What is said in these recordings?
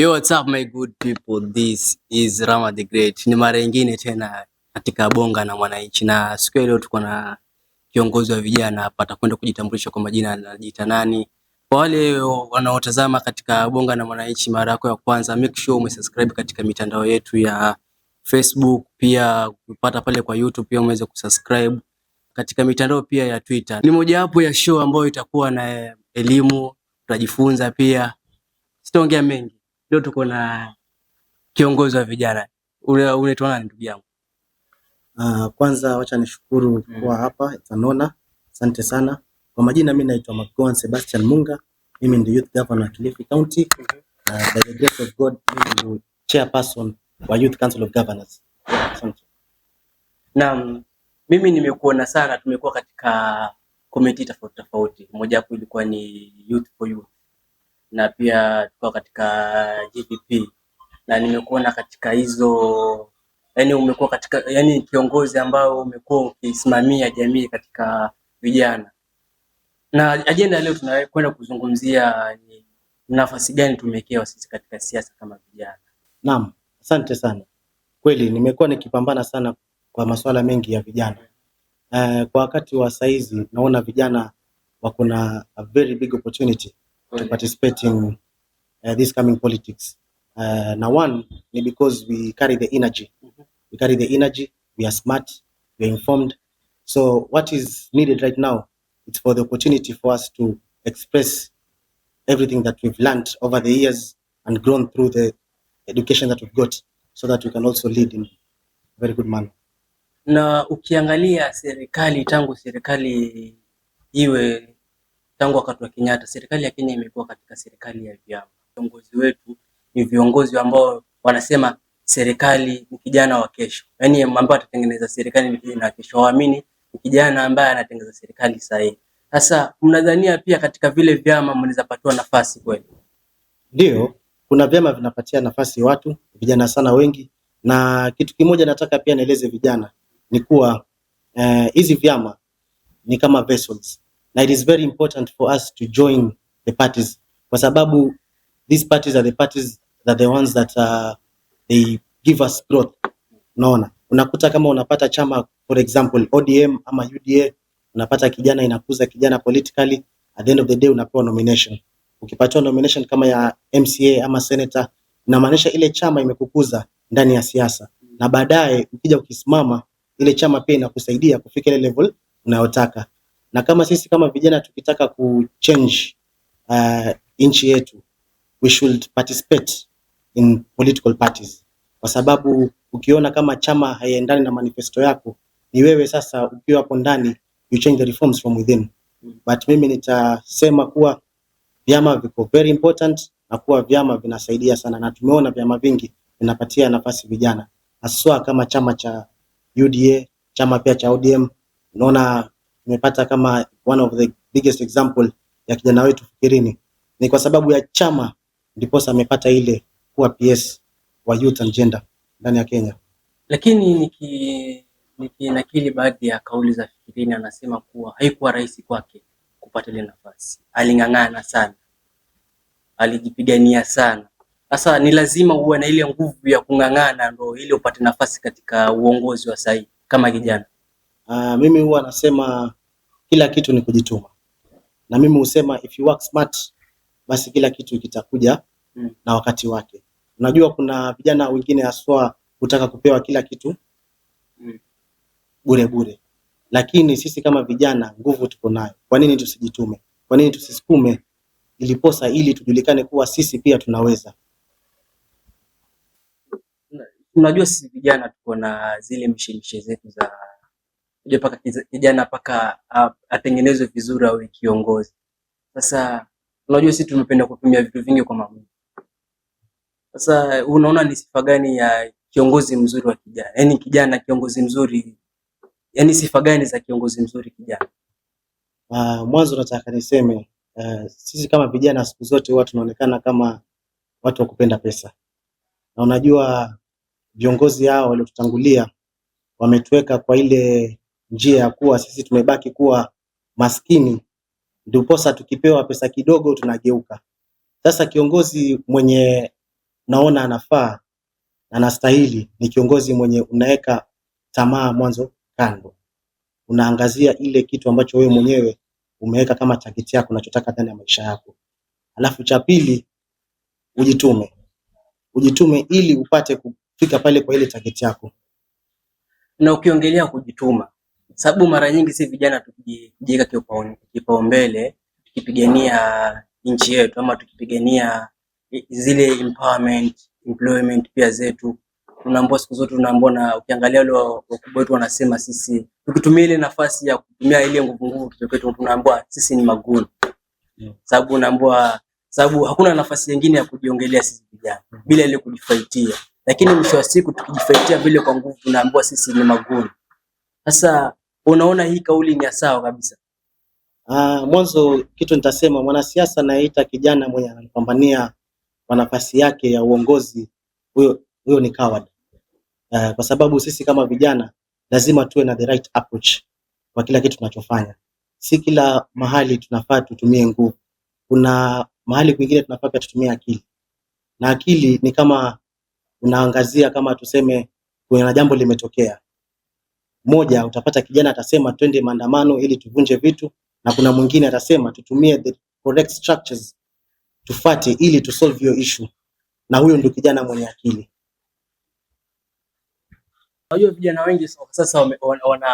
Yo, what's up my good people? This is Rama the Great. Ni mara nyingine tena katika Bonga na Mwananchi, na siku ya leo tuko na kiongozi wa vijana hapa, atakwenda kujitambulisha kwa majina, anajiita nani. Kwa wale wanaotazama katika Bonga na Mwananchi mara yako ya kwanza, make sure umesubscribe katika mitandao yetu ya Facebook, pia kupata pale kwa YouTube, pia umeweza kusubscribe katika mitandao pia ya Twitter. Ni mojawapo ya show ambayo itakuwa na elimu, tutajifunza pia. Sitaongea mengi. Leo tuko na kiongozi wa vijana. Unaitwa nani ndugu yangu? Kwanza wacha nishukuru kuwa hapa, it's an honor. Asante sana. Kwa majina mimi naitwa McGowan Sebastian Munga. Mimi ndio Youth Governor wa Kilifi County. Na by the grace of God mimi ndio chairperson wa Youth Council of Governors. Asante. Naam, mimi nimekuona sana, tumekuwa katika committee tofauti tofauti. Moja wapo ilikuwa ni Youth for Youth na pia tulikuwa katika GVP na nimekuona katika hizo, yani umekuwa katika, yani kiongozi ambao umekuwa ukisimamia jamii katika vijana, na ajenda leo tunakwenda kuzungumzia ni nafasi gani tumewekewa sisi katika siasa kama vijana. Naam, asante sana. Kweli nimekuwa nikipambana sana kwa masuala mengi ya vijana. Kwa wakati wa saizi naona vijana wako na a very big opportunity to participate in this coming politics. Na one ni because we carry the energy. We carry the energy, we are smart, we are informed. So what is needed right now, it's for the opportunity for us to express everything that we've learned over the years and grown through the education that we've got so that we can also lead in a very good manner. Na ukiangalia serikali tangu serikali iwe tangu wakati wa Kenyatta, serikali ya Kenya imekuwa katika serikali ya vyama. Viongozi wetu ni viongozi ambao wanasema serikali ni kijana wa kesho, yaani ambaye atatengeneza serikali ni kijana wa kesho, waamini ni kijana ambaye anatengeneza serikali sahihi. Sasa mnadhania pia katika vile vyama mnaweza patiwa nafasi kweli? Ndio, kuna vyama vinapatia nafasi watu vijana sana wengi, na kitu kimoja nataka pia nieleze vijana ni kuwa hizi vyama ni kama vessels na it is very important for us to join the parties kwa sababu these parties are the parties that the ones that they give us growth. Unaona, unakuta kama unapata chama for example ODM ama UDA, unapata kijana, inakuza kijana politically, at the end of the day unapewa nomination. Ukipatiwa nomination kama ya MCA ama senator, inamaanisha ile chama imekukuza ndani ya siasa, na baadaye ukija ukisimama, ile chama pia inakusaidia kufika ile level unayotaka. Na kama sisi kama vijana tukitaka kuchange nchi yetu, we should participate in political parties, kwa sababu ukiona kama chama haiendani na manifesto yako, ni wewe sasa ukiwa hapo ndani you change the reforms from within. But mimi nitasema kuwa vyama viko very important na kuwa vyama vinasaidia sana, na tumeona vyama vingi vinapatia nafasi vijana, haswa kama chama cha UDA, chama pia cha ODM. Unaona tumepata kama one of the biggest example ya kijana wetu Fikirini, ni kwa sababu ya chama ndiposa amepata ile kuwa PS wa Youth and Gender ndani ya Kenya. Lakini nikinakili baadhi ya kauli za Fikirini, anasema kuwa haikuwa rahisi kwake kupata ile nafasi, aling'ang'ana sana, alijipigania sana. Sasa ni lazima uwe na ile nguvu ya kung'ang'ana ndo ili upate nafasi katika uongozi wa sahii kama kijana. Mimi huwa nasema kila kitu ni kujituma, na mimi husema if you work smart, basi kila kitu kitakuja na wakati wake. Unajua kuna vijana wengine haswa hutaka kupewa kila kitu bure bure, lakini sisi kama vijana nguvu tuko nayo. Kwa nini tusijitume? Kwa nini tusisukume iliposa ili tujulikane kuwa sisi pia tunaweza? Unajua sisi vijana tuko na zile mishemishe zetu za unajua mpaka kijana mpaka atengenezwe vizuri awe kiongozi. Sasa unajua sisi tumependa kutumia vitu vingi kwa magumu. Sasa unaona ni sifa gani ya kiongozi mzuri wa kijana? Yaani kijana kiongozi mzuri, yaani sifa gani za kiongozi mzuri kijana? Mwanzo nataka niseme sisi kama vijana siku zote huwa tunaonekana kama watu wa kupenda pesa, na unajua viongozi hao waliotutangulia wametuweka kwa ile njia ya kuwa sisi tumebaki kuwa maskini, ndiposa tukipewa pesa kidogo tunageuka. Sasa kiongozi mwenye unaona anafaa na anastahili ni kiongozi mwenye unaweka tamaa mwanzo kando, unaangazia ile kitu ambacho wewe mwenyewe umeweka kama target yako unachotaka ndani ya maisha yako. Alafu cha pili, ujitume, ujitume ili upate kufika pale kwa ile target yako. Na ukiongelea kujituma, sababu mara nyingi si vijana tukijiweka kipaumbele tukipigania nchi yetu ama tukipigania zile empowerment, employment pia zetu, tunaambiwa siku zote, tunaambiwa na ukiangalia wale wakubwa wetu wanasema sisi tukitumia ile nafasi ya kutumia ile nguvu nguvu kitu chetu, tunaambiwa sisi ni maguni. Sababu unaambiwa, sababu hakuna nafasi nyingine ya kujiongelea sisi vijana bila ile kujifightia, lakini mwisho wa siku tukijifightia vile kwa nguvu tunaambiwa sisi ni maguni. Sasa unaona hii kauli ni ya sawa kabisa? Mwanzo kitu nitasema, mwanasiasa anayeita kijana mwenye anapambania kwa nafasi yake ya uongozi, huyo ni coward. Kwa sababu sisi kama vijana lazima tuwe na the right approach kwa kila kitu tunachofanya. Si kila mahali tunafaa tutumie nguvu. Kuna mahali kwingine tunafaa pia tutumie akili, na akili ni kama unaangazia, kama tuseme kuna jambo limetokea moja, utapata kijana atasema twende maandamano ili tuvunje vitu, na kuna mwingine atasema tutumie the correct structures tufate ili to solve hiyo issue, na huyo ndio kijana mwenye akili. Unajua vijana wengi sasa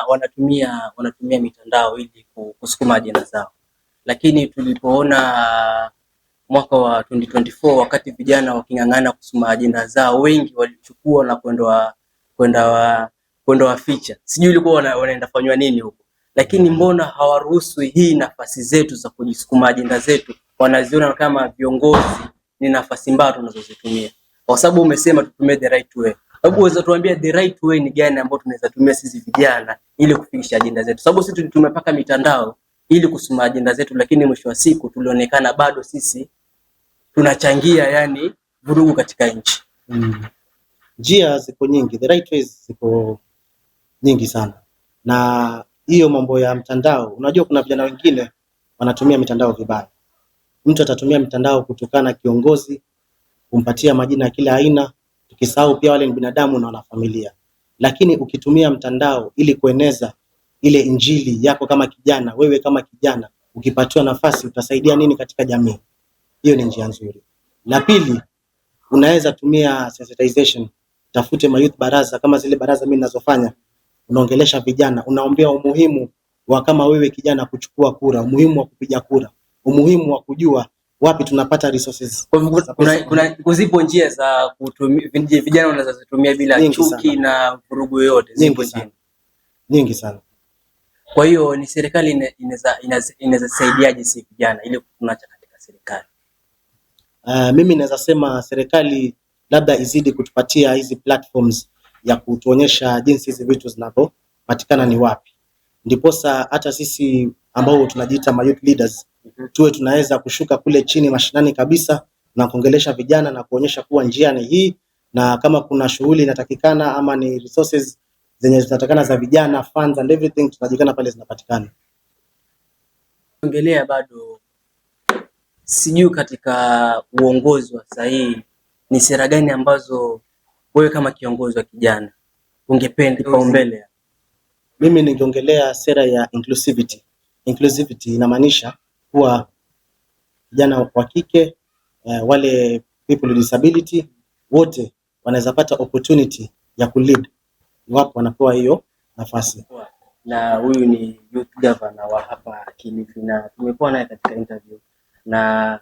wanatumia mitandao ili kusukuma ajenda zao, lakini tulipoona mwaka wa 2024 wakati vijana waking'ang'ana kusukuma ajenda zao, wengi walichukua na kwenda waficha, sijui ilikuwa wanaenda fanywa nini huko, lakini mbona hawaruhusu hii nafasi zetu za kujisukuma ajenda zetu? Wanaziona kama viongozi ni nafasi mbaya tunazozitumia, kwa sababu umesema tutumie the right way. Hebu uweza tuambia the right way ni gani ambayo tunaweza tumia sisi vijana ili kufikisha ajenda zetu, sababu sisi tumepaka mitandao ili kusukuma ajenda zetu, lakini mwisho wa siku tulionekana bado sisi tunachangia yani vurugu katika nchi. Njia ziko nyingi, the right ways ziko nyingi sana, na hiyo mambo ya mtandao, unajua kuna vijana wengine wanatumia mitandao vibaya. Mtu atatumia mtandao kutukana kiongozi, kumpatia majina ya kila aina, tukisahau pia wale ni binadamu na wana familia. Lakini ukitumia mtandao ili kueneza ile injili yako kama kijana, wewe kama kijana ukipatiwa nafasi utasaidia nini katika jamii? Hiyo ni njia nzuri. La pili, unaweza tumia sensitization, tafute ma youth baraza kama zile baraza mimi ninazofanya, unaongelesha vijana, unaombea umuhimu wa kama wewe kijana kuchukua kura, umuhimu wa kupiga kura, umuhimu wa kujua wapi tunapata resources. Kwa hivyo kuna zipo njia za kutumia vijana wanaweza zitumia bila Nyingi chuki sana. na vurugu yoyote, zipo Nyingi njia. sana, nyingi sana. Kwa hiyo ni serikali inaweza saidiaje si vijana ili kutunacha katika serikali? Mimi naweza sema serikali labda izidi kutupatia hizi platforms ya kutuonyesha jinsi hizi vitu zinavyopatikana ni wapi, ndiposa hata sisi ambao tunajiita ma youth leaders tuwe tunaweza kushuka kule chini mashinani kabisa na kuongelesha vijana na kuonyesha kuwa njia ni hii, na kama kuna shughuli inatakikana ama ni resources zenye zinatakikana za vijana, funds and everything, tunajikana pale zinapatikana. Ongelea bado sijui katika uongozi wa sasa hii ni sera gani ambazo wewe kama kiongozi wa kijana ungependa kipaumbele? Mimi ningeongelea sera ya inclusivity. Inclusivity inamaanisha kuwa vijana wa kike, wale people with disability wote wanaweza pata opportunity ya kulead iwapo wanapewa hiyo nafasi. Na huyu ni youth governor wa hapa Kilifi na tumekuwa naye katika interview na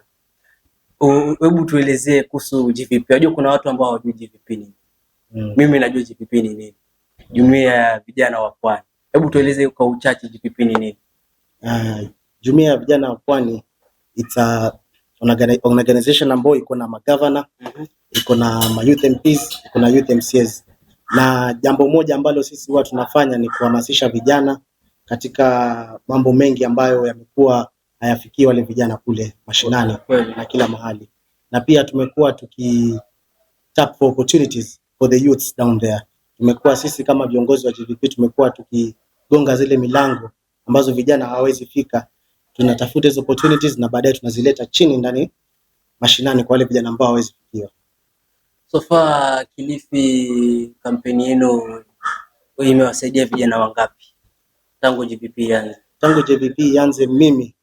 hebu tuelezee kuhusu GVP. Unajua kuna watu ambao hawajui GVP ni nini. Mimi najua GVP ni nini, Jumuiya ya Vijana wa Pwani. Hebu tueleze kwa uchache GVP ni nini? Jumuiya ya Vijana wa Pwani it's a organization ambayo iko na magavana, iko na ma youth MPs, iko na youth MCAs. Na jambo moja ambalo sisi huwa tunafanya ni kuhamasisha vijana katika mambo mengi ambayo yamekuwa hayafikii wale vijana kule mashinani na kila mahali, na pia tumekuwa tuki tap for opportunities for the youths down there. Tumekuwa sisi kama viongozi wa GVP tumekuwa tukigonga zile milango ambazo vijana hawawezi fika, tunatafuta hizo opportunities na baadaye tunazileta chini ndani mashinani kwa wale vijana ambao hawawezi fikiwa. So far Kilifi, kampeni yenu imewasaidia vijana wangapi tangu JVP ianze? Tangu JVP ianze mimi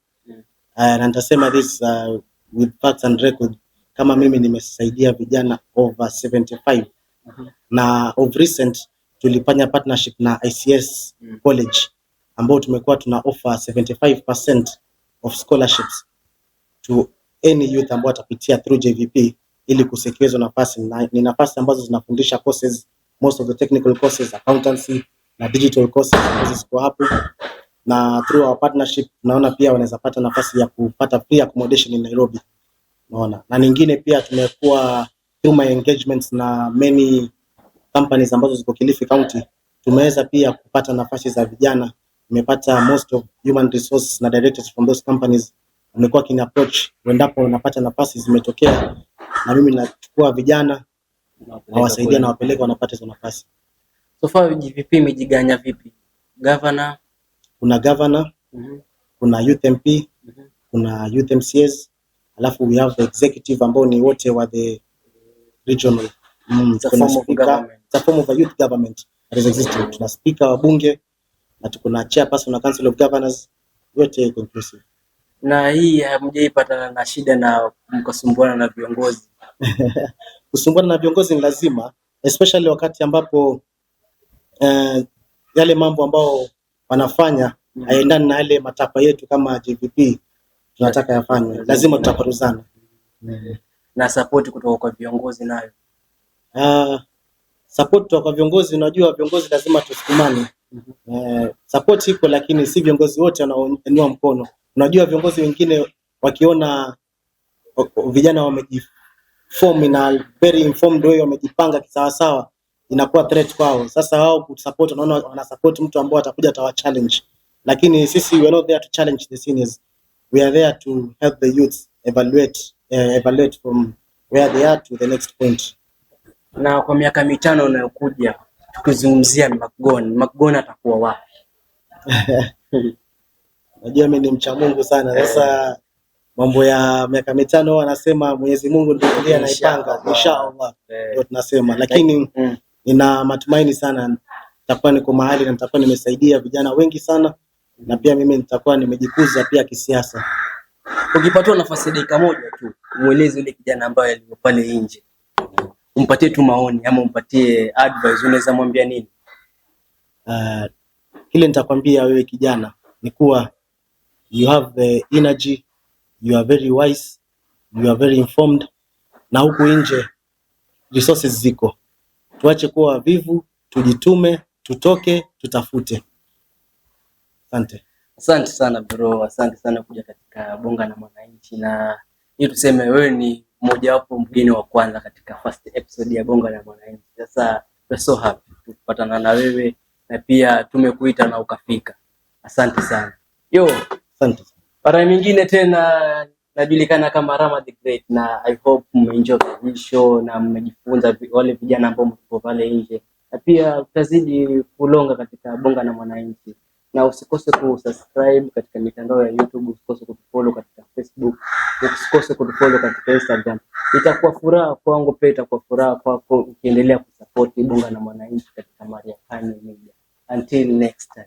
na nitasema this with facts and record, kama mimi nimesaidia vijana over 75 na of recent tulifanya partnership na ICS College ambao tumekuwa tuna offer 75% of scholarships to any youth ambao watapitia through JVP ili kusecure hizo nafasi, na ni nafasi ambazo zinafundisha courses, most of the technical courses, accountancy na digital courses ambazo ziko hapo, na through our partnership tunaona pia wanaweza pata nafasi ya kupata free accommodation in Nairobi, unaona. Na nyingine pia tumekuwa through my engagements na many companies ambazo ziko Kilifi County, tumeweza pia kupata nafasi za vijana. Tumepata most of human resource na directors from those companies wamekuwa kini approach endapo wanapata nafasi zimetokea, na mimi nachukua vijana nawasaidia na wapeleka wanapata hizo nafasi. So far JVP imejiganya vipi? Governor, Kuna governor, kuna youth MP, kuna youth MCAs, alafu we have the executive ambao ni wote wa the regional. It's a Kuna form of speaker, government. It's a form of a youth government that is existing. Tuna speaker wa bunge na tuko na chairperson wa council of governors, yote iko inclusive. Na hii hamjaipatana na shida na mkasumbuana na viongozi? Kusumbuana na viongozi ni lazima, especially wakati ambapo yale mambo ambao wanafanya hayaendani na yale matakwa yetu kama JVP tunataka yafanywe, lazima tutaparuzana. Na support kutoka kwa viongozi nayo? Support kutoka kwa viongozi, unajua viongozi lazima tusukumane. Support iko lakini si viongozi wote wanaoinua mkono. Unajua viongozi wengine wakiona vijana wamejiform in a very informed way, wamejipanga kisawasawa, inakuwa threat kwao. Sasa wao kusupport, wanaona wanasupport mtu ambao atakuja atawa challenge, lakini sisi we are not there to challenge the seniors, we are there to help the youths evaluate from where they are to the next point. Na kwa miaka 5 inayokuja tukizungumzia McGon, McGon atakuwa wapi? Najua mimi ni mcha Mungu sana. Sasa mambo ya miaka 5 wanasema Mwenyezi Mungu ndiye anaipanga, inshallah ndio tunasema, lakini nina matumaini sana nitakuwa niko mahali na nitakuwa nimesaidia vijana wengi sana, na pia mimi nitakuwa nimejikuza pia kisiasa. Ukipatiwa nafasi ya dakika moja tu umueleze yule kijana ambaye alikuwa pale nje, umpatie tu maoni ama umpatie advice, unaweza mwambia nini? Kile nitakwambia wewe kijana ni kuwa you have the energy, you are very wise, you are very informed, na huku nje resources ziko. Tuache kuwa wavivu, tujitume, tutoke, tutafute. Asante. Asante sana bro, asante sana kuja katika Bonga na Mwananchi, na hii tuseme wewe ni mmojawapo mgeni wa kwanza katika first episode ya Bonga na Mwananchi. Sasa we're so happy kupatana na wewe na pia tumekuita na ukafika. Asante sana. Yo, Asante. mara nyingine tena najulikana kama Rama the Great, na I hope mmeenjoy hii show na mmejifunza wale vijana ambao mko pale nje, na pia tutazidi kulonga katika Bonga na Mwananchi, na usikose kusubscribe katika mitandao ya YouTube, usikose kutufollow katika Facebook, usikose kutufollow katika Instagram. Itakuwa furaha kwangu, pia itakuwa furaha kwako ukiendelea kusupport Bonga na Mwananchi katika Mariakani Media. Until next time.